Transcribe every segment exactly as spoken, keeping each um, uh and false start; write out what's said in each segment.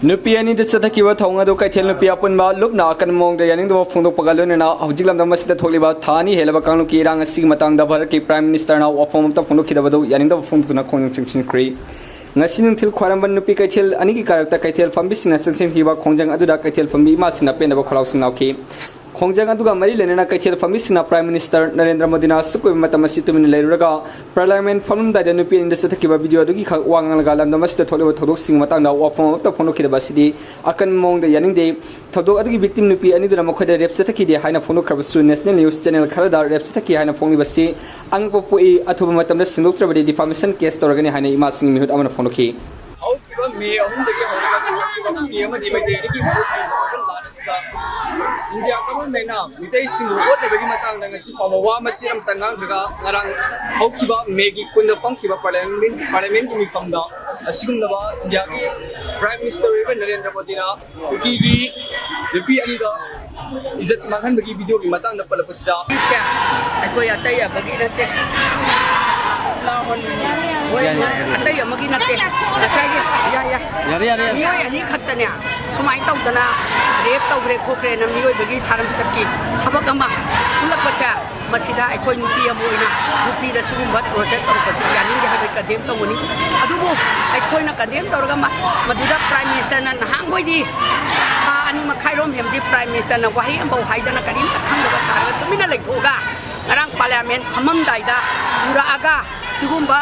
ꯅꯨꯄꯤ ꯑꯅꯤꯗ ꯆꯠꯊꯈꯤꯕ ꯊꯧꯑꯣꯡ ꯑꯗꯨ ꯀꯩꯊꯦꯜ ꯅꯨꯄꯤ ꯑꯄꯨꯟꯕ ꯂꯨꯞꯅ ꯑꯀꯟꯕ ꯃꯑꯣꯡꯗ ꯌꯥꯅꯤꯡꯗꯕ ꯐꯣꯡꯗꯣꯛꯄꯒ ꯂꯣꯏꯅꯅ ꯍꯧꯖꯤꯛ ꯂꯝꯗꯝ ꯑꯁꯤꯗ ꯊꯣꯛꯂꯤꯕ ꯊꯥ ꯑꯅꯤ ꯍꯦꯜꯂꯕ ꯀꯥꯡꯂꯨꯞꯀꯤ ꯏꯔꯥꯡ ꯑꯁꯤꯒꯤ ꯃꯇꯥꯡꯗ ꯚꯥꯔꯠꯀꯤ Prime Minister ꯅ ꯋꯥꯐꯝ ꯑꯃꯠꯇ ꯐꯣꯡꯗꯣꯛꯈꯤꯗꯕꯗꯨ ꯌꯥꯅꯤꯡꯗꯕ ꯐꯣꯡꯗꯣꯛꯇꯨꯅ ꯈꯣꯡꯖꯪ ꯆꯪꯁꯤꯟꯈ꯭ꯔꯤ꯫ ꯉꯁꯤ ꯅꯨꯡꯊꯤꯜ ꯈ꯭ꯋꯥꯏꯔꯝꯕꯟ ꯅꯨꯄꯤ ꯀꯩꯊꯦꯜ ꯑꯅꯤꯒꯤ ꯀꯥꯔꯛꯇ ꯀꯩꯊꯦꯜ ꯐꯝꯕꯤꯁꯤꯡꯅ ꯆꯪꯁꯤꯟꯈꯤꯕ ꯈꯣꯡꯖꯪ ꯑꯗꯨꯗ ꯀꯩꯊꯦꯜ ꯐꯝꯕꯤ ꯏꯃꯥꯁꯤꯡꯅ ꯄꯦꯟꯗꯕ ꯈꯣꯜꯂꯥꯎꯁꯤꯡ ꯂꯥꯎꯈꯤ꯫ ꯈꯣꯡꯖꯪ ꯑꯗꯨꯒ ꯃꯔꯤ ꯂꯩꯅꯅ ꯀꯩꯊꯦꯜ ꯐꯝꯕꯤꯁꯤꯡꯅ Prime Minister ꯅꯔꯦꯟꯗ꯭ꯔ ꯃꯣꯗꯤꯅ ꯑꯁꯨꯛ ꯀꯨꯏꯕ ꯃꯇꯝ ꯑꯁꯤ ꯇꯨꯃꯤꯟꯅ ꯂꯩꯔꯨꯔꯒ Parliament ꯐꯝꯂꯝꯗꯥꯏꯗ ꯅꯨꯄꯤ ꯑꯅꯤꯗ ꯆꯠꯊꯈꯤꯕ video ꯑꯗꯨꯒꯤ ꯈꯛ ꯋꯥ ꯉꯥꯡꯂꯒ ꯂꯝꯗꯝ ꯑꯁꯤꯗ ꯊꯣꯛꯂꯤꯕ ꯊꯧꯗꯣꯛꯁꯤꯡꯒꯤ ꯃꯇꯥꯡꯗ ꯋꯥꯐꯝ ꯑꯃꯠꯇ ꯐꯣꯡꯗꯣꯛꯈꯤꯗꯕ ꯑꯁꯤꯗꯤ ꯑꯀꯟꯕ ꯃꯑꯣꯡꯗ ꯌꯥꯅꯤꯡꯗꯦ꯫ ꯊꯧꯗꯣꯛ ꯑꯗꯨꯒꯤ victim ꯅꯨꯄꯤ ꯑꯅꯤꯗꯨꯅ ꯃꯈꯣꯏꯗ rape ꯆꯠꯊꯈꯤꯗꯦ ꯍꯥꯏꯅ ꯐꯣꯡꯗꯣꯛꯈ꯭ꯔꯕꯁꯨ National News Channel ꯈꯔꯗ rape ꯆꯠꯊꯈꯤ ꯍꯥꯏꯅ ꯐꯣꯡꯂꯤꯕꯁꯤ ꯑꯉꯛꯄ ꯄꯣꯛꯏ꯫ ꯑꯊꯨꯕ ꯃꯇꯝꯗ ꯁꯦꯡꯗꯣꯛꯇ꯭ꯔꯕꯗꯤ defamation case ꯇꯧꯔꯒꯅꯤ ꯍꯥꯏꯅ ꯏꯃꯥꯁꯤꯡꯒꯤ ꯃꯤꯍꯨꯠ ꯑꯃꯅ ꯐꯣꯡꯗꯣꯛꯈꯤ꯫ ꯍꯧꯈꯤꯕ ꯃꯦ ꯑꯍꯨꯝꯗꯒꯤ ꯍꯧꯔꯒ ꯁꯦꯡꯗꯣꯛꯈꯤꯕ ꯃꯤ ꯑꯃꯗꯤ ꯃꯩꯇꯩ ꯑꯅꯤꯒꯤ ꯃꯔꯨꯞ ꯑꯣꯏꯅ ꯂꯥꯟ ꯑꯁꯤꯗ ꯏꯟꯗꯤꯌꯥ ꯒꯚꯔꯟꯃꯦꯟꯠꯅ ꯃꯤꯇꯩꯁꯤꯡꯕꯨ ꯑꯣꯠꯅꯕꯒꯤ ꯃꯇꯥꯡꯗ ꯉꯁꯤ ꯐꯥꯎꯕ ꯋꯥ ꯃꯆꯦꯠ ꯑꯃꯇ ꯉꯥꯡꯗ꯭ꯔꯒ ꯉꯔꯥꯡ ꯍꯧꯈꯤꯕ ꯃꯦꯒꯤ ꯀꯨꯟꯗ ꯐꯝꯈꯤꯕ Parliament, Parliamentꯀꯤ ꯃꯤꯐꯝꯗ ꯑꯁꯤꯒꯨꯝꯂꯕ ꯏꯟꯗꯤꯌꯥꯒꯤ Prime Minister ꯑꯣꯏꯔꯤꯕ ꯅꯔꯦꯟꯗ꯭ꯔ ꯃꯣꯗꯤꯅ ꯀꯨꯀꯤꯒꯤ ꯅꯨꯄꯤ ꯑꯅꯤꯗ ꯏꯖꯠ ꯃꯥꯡꯍꯟꯕꯒꯤ videoꯒꯤ ꯃꯇꯥꯡꯗ ꯄꯜꯂꯛꯄꯁꯤꯗ ꯁꯦ, ꯑꯩꯈꯣꯏ ꯑꯇꯩ ꯑꯃꯒꯤ ꯅꯠꯇꯦ꯫ ꯍꯣꯏ, ꯌꯥꯏ, ꯌꯥꯏ, ꯌꯥꯏ꯫ ꯑꯇꯩ ꯑꯃꯒꯤ ꯅꯠꯇꯦ꯫ ꯉꯁꯥꯏꯒꯤ, ꯌꯥꯏ, ꯌꯥꯏ꯫ ꯌꯥꯔꯦ, ꯌꯥꯔꯦ, ꯌꯥꯔꯦ꯫ ꯃꯤꯑꯣꯏ ꯑꯅꯤ ꯈꯛꯇꯅꯦ, ꯁꯨꯃꯥꯏꯅ ꯇꯧꯗꯅ rape ꯇꯧꯈ꯭ꯔꯦ ꯈꯣꯠꯈ꯭ꯔꯦꯅ ꯃꯤꯑꯣꯏꯕꯒꯤ ꯁꯥꯔꯝꯆꯠꯀꯤ ꯊꯕꯛ ꯑꯃ ꯎꯠꯂꯛꯄꯁꯦ, ꯃꯁꯤꯗ ꯑꯩꯈꯣꯏ ꯅꯨꯄꯤ ꯑꯃ ꯑꯣꯏꯅ ꯅꯨꯄꯤꯗ ꯁꯤꯒꯨꯝꯕ torture ꯇꯧꯔꯛꯄꯁꯤ ꯌꯥꯅꯤꯡꯗꯦ ꯍꯥꯏꯕ condemn ꯇꯧꯒꯅꯤ꯫ ꯑꯗꯨꯕꯨ ꯑꯩꯈꯣꯏꯅ condemn ꯇꯧꯔꯒ ꯃ-, ꯃꯗꯨꯗ Prime Ministerꯅ ꯅꯍꯥꯟꯈꯣꯏꯗꯤ ꯊꯥ ꯑꯅꯤ ꯃꯈꯥꯏꯔꯣꯝ ꯍꯦꯟꯕꯁꯤ Prime Ministerꯅ ꯋꯥꯍꯩ ꯑꯃꯐꯥꯎ ꯍꯥꯏꯗꯅ ꯀꯔꯤꯝꯇ ꯈꯪꯗꯕ ꯁꯥꯔꯒ ꯇꯨꯃꯤꯟꯅ ꯂꯩꯊꯣꯛꯑꯒ ꯉꯔꯥꯡ Parliament ꯐꯝꯃꯝꯗꯥꯏꯗ ꯄꯨꯔꯛꯑꯒ ꯁꯤꯒꯨꯝꯕ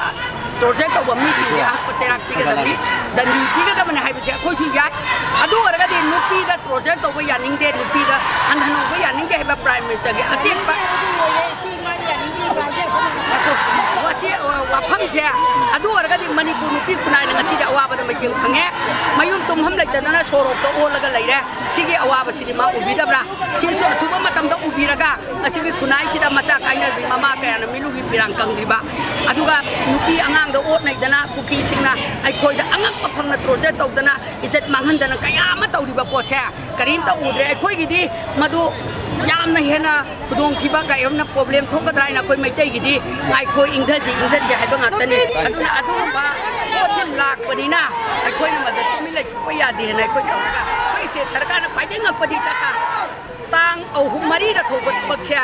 torture ꯇꯧꯕ ꯃꯤꯁꯤꯡꯁꯦ ꯑꯍꯛꯄ ꯆꯩꯔꯥꯛ ꯄꯤꯒꯗꯕꯅꯤ, ꯗꯟꯗꯤ ꯄꯤꯒꯗꯕꯅꯤ ꯍꯥꯏꯕꯁꯦ ꯑꯩꯈꯣꯏꯁꯨ ꯌꯥꯏ꯫ ꯑꯗꯨ ꯑꯣꯏꯔꯒꯗꯤ ꯅꯨꯄꯤꯗ torture ꯇꯧꯕ ꯌꯥꯅꯤꯡꯗꯦ, ꯅꯨꯄꯤꯗ ꯍꯟꯊꯅ ꯎꯕ ꯌꯥꯅꯤꯡꯗꯦ ꯍꯥꯏꯕ Prime Ministerꯒꯤ ꯑꯆꯦꯠꯄ ꯋꯥꯆꯦ-, ꯋꯥꯐꯝꯁꯦ꯫ ꯑꯗꯨ ꯑꯣꯏꯔꯒꯗꯤ ꯃꯅꯤꯄꯨꯔ ꯅꯨꯄꯤ ꯈꯨꯟꯅꯥꯏꯅ ꯉꯁꯤꯗꯤ ꯑꯋꯥꯕꯗ ꯃꯥꯏꯊꯤꯕ ꯐꯪꯉꯦ꯫ ꯃꯌꯨꯝ ꯇꯨꯝꯐꯝ ꯂꯩꯇꯗꯅ ꯁꯣꯔꯣꯛꯇ ꯑꯣꯜꯂꯒ ꯂꯩꯔꯦ꯫ ꯁꯤꯒꯤ ꯑꯋꯥꯕꯁꯤꯗꯤ ꯃꯥ ꯎꯕꯤꯗꯕ꯭ꯔꯥ? ꯁꯤꯁꯨ ꯑꯊꯨꯕ ꯃꯇꯝꯗ ꯎꯕꯤꯔꯒ ꯉꯁꯤꯒꯤ ꯈꯨꯟꯅꯥꯏꯁꯤꯗ ꯃꯆꯥ ꯀꯥꯏꯅꯔꯕꯤ ꯃꯃꯥ ꯀꯌꯥꯅ ꯃꯤꯠꯂꯨꯒꯤ ꯄꯤꯔꯥꯡ ꯀꯪꯗ꯭ꯔꯤꯕ, ꯑꯗꯨꯒ ꯅꯨꯄꯤ ꯑꯉꯥꯡꯗ ꯑꯣꯠꯅꯩꯗꯅ ꯀꯨꯀꯤꯁꯤꯡꯅ ꯑꯩꯈꯣꯏꯗ ꯑꯉꯛꯄ ꯐꯪꯅ torture ꯇꯧꯗꯅ ꯏꯖꯠ ꯃꯥꯡꯍꯟꯗꯅ ꯀꯌꯥ ꯑꯃ ꯇꯧꯔꯤꯕ ꯄꯣꯠꯁꯦ ꯀꯔꯤꯝꯇ ꯎꯗ꯭ꯔꯦ꯫ ꯑꯩꯈꯣꯏꯒꯤꯗꯤ ꯃꯗꯨ ꯌꯥꯝꯅ ꯍꯦꯟꯅ ꯈꯨꯗꯣꯡꯊꯤꯕ ꯀꯌꯥ ꯑꯃꯅ problem ꯊꯣꯛꯀꯗ꯭ꯔꯥ ꯍꯥꯏꯅ ꯑꯩꯈꯣꯏ ꯃꯩꯇꯩꯒꯤꯗꯤ ꯉꯥꯏꯈꯣ, ꯏꯪꯊꯁꯤ, ꯏꯪꯊꯁꯤ ꯍꯥꯏꯕ ꯉꯥꯛꯇꯅꯤ꯫ ꯑꯗꯨꯅ ꯑꯗꯨꯒꯨꯝꯕ ꯄꯣꯠꯁꯤ ꯂꯥꯛꯄ ꯅꯤꯅ ꯑꯩꯈꯣꯏꯅ ꯃꯗꯨ ꯇꯨꯃꯤꯟ ꯂꯩꯊꯣꯛꯄ ꯌꯥꯗꯦꯅ ꯑꯩꯈꯣꯏ ꯇꯧꯔꯒ ꯑꯩꯈꯣꯏ state ꯁꯔꯀꯥꯔꯅ ꯈ꯭ꯋꯥꯏꯗꯒꯤ ꯉꯛꯄꯗꯤ ꯁꯥ ꯁꯥ ꯇꯥꯡ ꯑꯍꯨꯝ, ꯃꯔꯤꯗ ꯊꯣꯛꯄ ꯊꯕꯛꯁꯦ,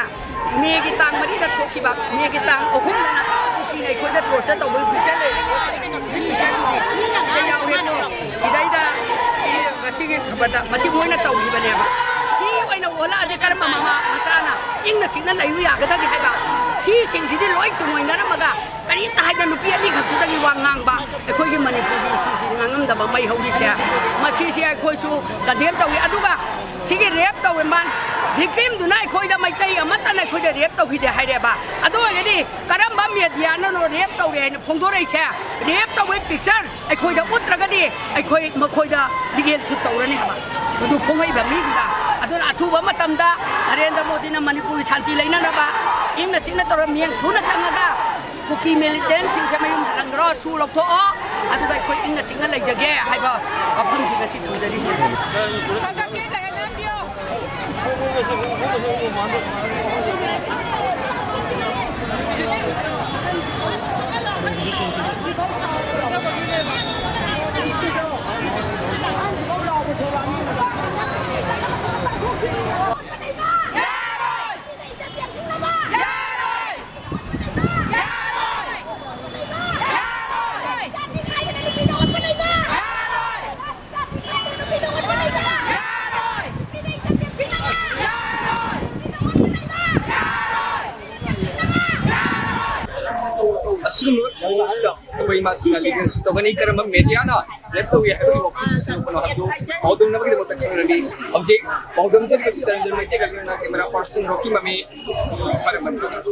May ꯒꯤ ꯇꯥꯡ ꯃꯔꯤꯗ ꯊꯣꯛꯈꯤꯕ, May ꯒꯤ ꯇꯥꯡ ꯑꯍꯨꯝꯗꯅ ꯀꯨꯀꯤꯅ ꯑꯩꯈꯣꯏꯗ torture ꯇꯧꯕꯒꯤ picture ꯂꯩꯔꯦ꯫ ꯍꯧꯖꯤꯛ picture ꯗꯨꯗꯤ ꯁꯤꯗ ꯌꯥꯎꯔꯦꯀꯣ꯫ ꯁꯤꯗꯩꯗ ꯁꯤ ꯉꯁꯤꯒꯤ ꯈꯕꯔꯗ ꯃꯁꯤ ꯃꯣꯏꯅ ꯇꯧꯈꯤꯕꯅꯦꯕ꯫ ꯁꯤ ꯑꯣꯏꯅ ꯑꯣꯜꯂꯛꯑꯗꯤ ꯀꯔꯝꯕ ꯃꯃꯥ ꯃꯆꯥꯅ ꯏꯪꯅ ꯆꯤꯛꯅ ꯂꯩꯕ ꯌꯥꯒꯗꯒꯦ ꯍꯥꯏꯕ? ꯁꯤꯁꯤꯡꯁꯤꯗꯤ ꯂꯣꯏ ꯇꯨꯡꯑꯣꯏꯅꯔꯝꯃꯒ ꯀꯔꯤꯝꯇ ꯍꯥꯏꯗ ꯅꯨꯄꯤ ꯑꯅꯤꯈꯛꯇꯨꯗꯒꯤ ꯋꯥ ꯉꯥꯡꯕ ꯑꯩꯈꯣꯏꯒꯤ ꯃꯅꯤꯄꯨꯔꯒꯤ ꯏꯁꯨꯁꯤ ꯉꯥꯡꯉꯝꯗꯕ ꯃꯩ ꯍꯧꯔꯤꯁꯦ, ꯃꯁꯤꯁꯦ ꯑꯩꯈꯣꯏꯁꯨ condemn ꯇꯧꯏ꯫ ꯑꯗꯨꯒ ꯁꯤꯒꯤ rape ꯇꯧꯋꯦ ꯃꯥ, victim ꯗꯨꯅ ꯑꯩꯈꯣꯏꯗ ꯃꯩꯇꯩ ꯑꯃꯠꯇꯅ ꯑꯩꯈꯣꯏꯗ rape ꯇꯧꯈꯤꯗꯦ ꯍꯥꯏꯔꯦꯕ꯫ ꯑꯗꯨ ꯑꯣꯏꯔꯒꯗꯤ ꯀꯔꯝꯕ media ꯅꯅꯣ rape ꯇꯧꯔꯦ ꯍꯥꯏꯅ ꯐꯣꯡꯗꯣꯔꯛꯏꯁꯦ? Rape ꯇꯧꯕꯒꯤ picture ꯑꯩꯈꯣꯏꯗ ꯎꯠꯇ꯭ꯔꯒꯗꯤ ꯑꯩꯈꯣꯏ ꯃꯈꯣꯏꯗ legal suit ꯇꯧꯔꯅꯤ ꯍꯥꯏꯕ꯫ ꯃꯗꯨ ꯐꯣꯡꯉꯛꯏꯕ ꯃꯤꯗꯨꯗ꯫ ꯑꯗꯨꯅ ꯑꯊꯨꯕ ꯃꯇꯝꯗ ꯅꯔꯦꯟꯗ꯭ꯔ ꯃꯣꯗꯤꯅ ꯃꯅꯤꯄꯨꯔꯒꯤ ꯁꯥꯟꯇꯤ ꯂꯩꯅꯅꯕ ꯏꯪꯅ ꯆꯤꯛꯅ ꯇꯧꯔ ꯃꯤꯠꯌꯦꯡ ꯊꯨꯅ ꯆꯪꯉꯒ ꯀꯨꯀꯤ militant ꯁꯤꯡꯁꯦ ꯃꯌꯨꯝ ꯍꯜꯍꯟꯈ꯭ꯔꯣ, ꯁꯨ ꯂꯧꯊꯣꯛꯑꯣ, ꯑꯗꯨꯒ ꯑꯩꯈꯣꯏ ꯏꯪꯅ ꯆꯤꯛꯅ ꯂꯩꯖꯒꯦ ꯍꯥꯏꯕ ꯋꯥꯐꯝꯁꯤ ꯉꯁꯤ ꯊꯝꯖꯔꯤꯁꯤ꯫ ꯑꯁꯤꯒꯨꯝꯕ ꯃꯑꯣꯡꯁꯤꯗ ꯑꯩꯈꯣꯏ ꯃꯁꯤꯅ legal suit ꯇꯧꯒꯅꯤ꯫ ꯀꯔꯝꯕ media ꯅ rape ꯇꯧꯏ ꯍꯥꯏꯕꯒꯤ ꯋꯥꯐꯝꯁꯤ ꯁꯟꯗꯣꯛꯄꯅꯣ ꯍꯥꯏꯕꯗꯨ ꯄꯥꯎꯗꯝꯅꯕꯒꯤꯗꯃꯛꯇ ꯈꯪꯍꯟꯅꯤ꯫ ꯍꯧꯖꯤꯛ ꯄꯥꯎꯗꯝꯖꯔꯤꯕꯁꯤ ꯇꯔꯟꯖꯟ ꯃꯩꯇꯩꯒ ꯂꯣꯏꯅꯅ camera person ꯔꯣꯀꯤ ꯃꯃꯤ, ꯃꯔꯝ ꯑꯗꯨ